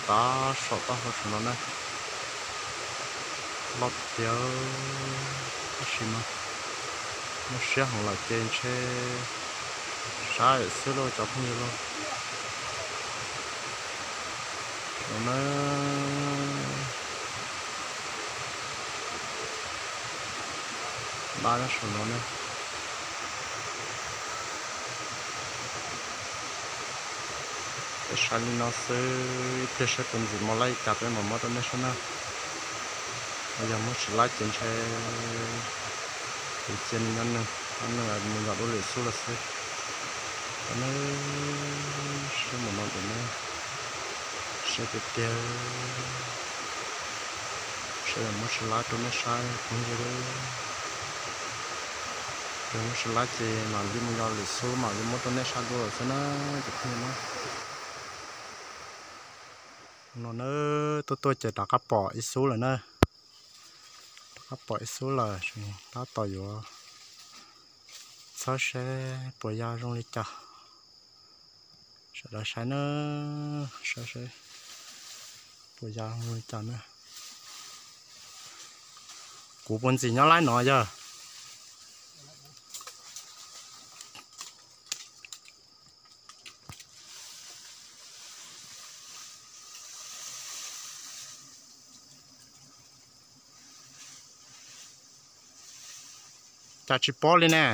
Tav saum taub hau saum no na, loj tiag tab sis mas muaj siab heev lawm ces ntshe sab xwb lauj cov phooj ywg lauj. Saum no na, ntab saum no na. Peb saib li no xwb, thiaj saib puas ntxim mos laib cas peb mam muab rau nej saib na. Yog muab tsis laib ces ntshe tus cia nws nyob nws, nyob nws mus yos dua lwm xub lawm xwb. Cov neb saib mus no ces neb saib tiag tiag, saib yog muab tsis laib rau nej saib phooj ywg. Yog muab tsis laib ces mam li mus yos lwm xub mam li muab rau nej saib dua lawm xwb na cov phooj ywg na. No na, tuaj tuaj ces rov qab pom ib xub lawm na. Rov qab pom ib xub lawm, tab tom yuav txhawb seb puas yog zoo li cas. Sawv daws saib na, saib seb puas yog zoo li cas na. Kuv puas ntxim nyob laib no yog. Cas tsis paub li ne.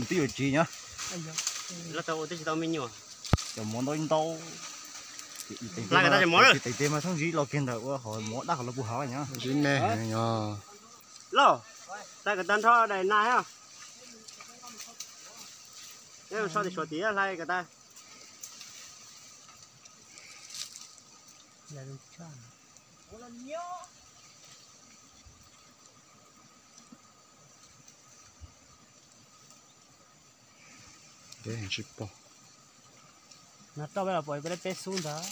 Twb yuav tsis nyob. Los tau ua twb tsis tau me nyuam. Cov mov ntau ntau. Tes tes mas txhob ntsib los kiag ntawm ua qhov mov dab qhov los puag hauv nyob. Ntsib me nyob. Lauj, tag kov tag nrho daim nas. Neb so tim suav tid hlais kov tag. Tsis pom. No roj peb los pom peb peb xub ntag.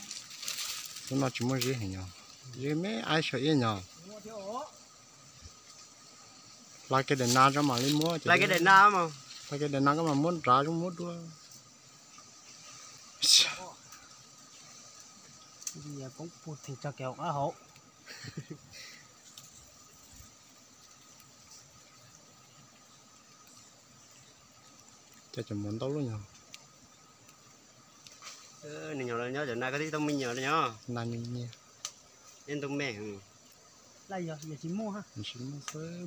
Xub no tsis muaj zib heev yog, zib me aib sawv ib nyog. Hlais kiag daim nas tso mam li muab ces, hlais kiag daim nas koj mam muab nrad zoo muab dua. Poob puag theem tso kev hauv qab hauv. Cas cov mov ntau lub nyog. Nws nyob nyob cov nas koj twb tau me nyuam li nyob. Nas nyias nyias. Neb ntoo me. Tsis muaj,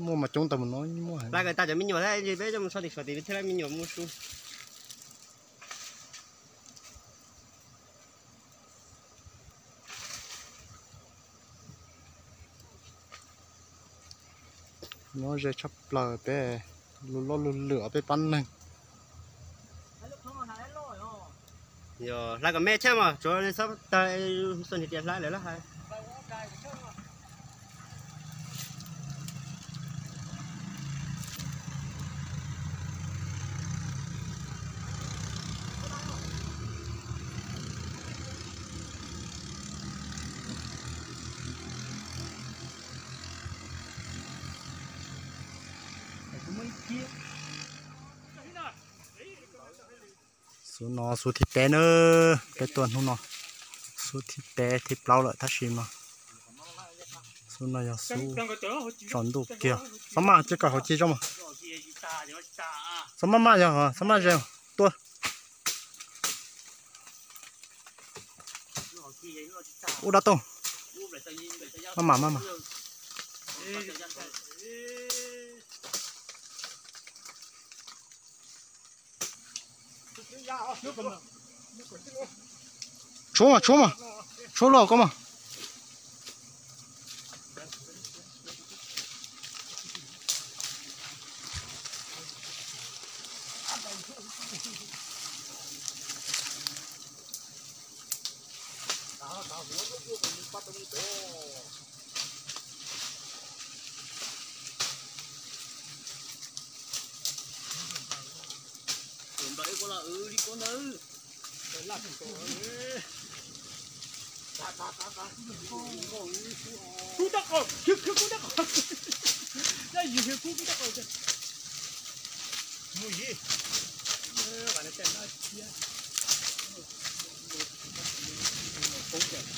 muaj mas coob tau mus no muaj. Hlais kom tag cov me nyuam thiab peb coj mus so tim suav tid thiaj li me nyuam mus su. Nyob ze tshaj plaws peb lub loj lub lwm peb pab neeg. Yog hlais kom me thiab mas tsuav txhob tawg, xoj niag tias hlais lawm lab hais. Xub no xub thib peb na, peb tuaj hnub no xub thib peb thib plaub lawm tab sis mas xub no yog xub tsaus ntuj kiag. Xob maj cia kom haus ci zoo mas. Xob maj maj yog xob maj ze tuaj. Ub dab tooj. Maj mam maj mam. Tshuab mas, tshuab mas, tshuab los koj mas. Kub tab qaum, kub tab qaum. Kub tab qaum.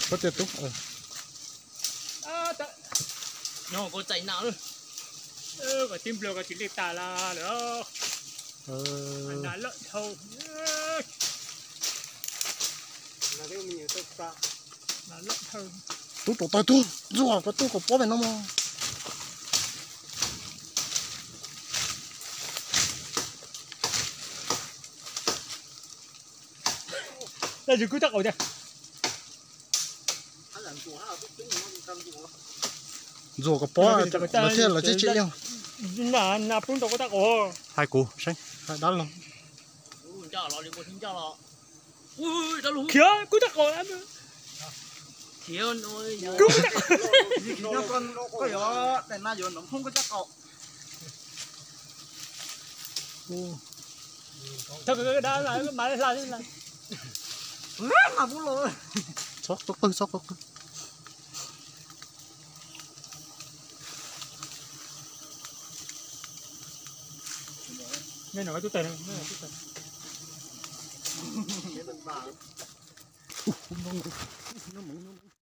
Koj tias tub. Nyob koj txais nas lawm. Kom tib npluag koj tsis li tas la lawm. Nas loj dhau. Tub rau tawg tug ntxuag koj tub kom pob pem no mog. Ntxuag koj pob lawv thiaj lawv tseem li. Hais kuv saib, hais dab laug. Khiav kub tab qaum. Kub tab qaum. Koj yuav daim nas yuav nov phoob koj tab qaum. Txhob qw qw, txhob qw qw.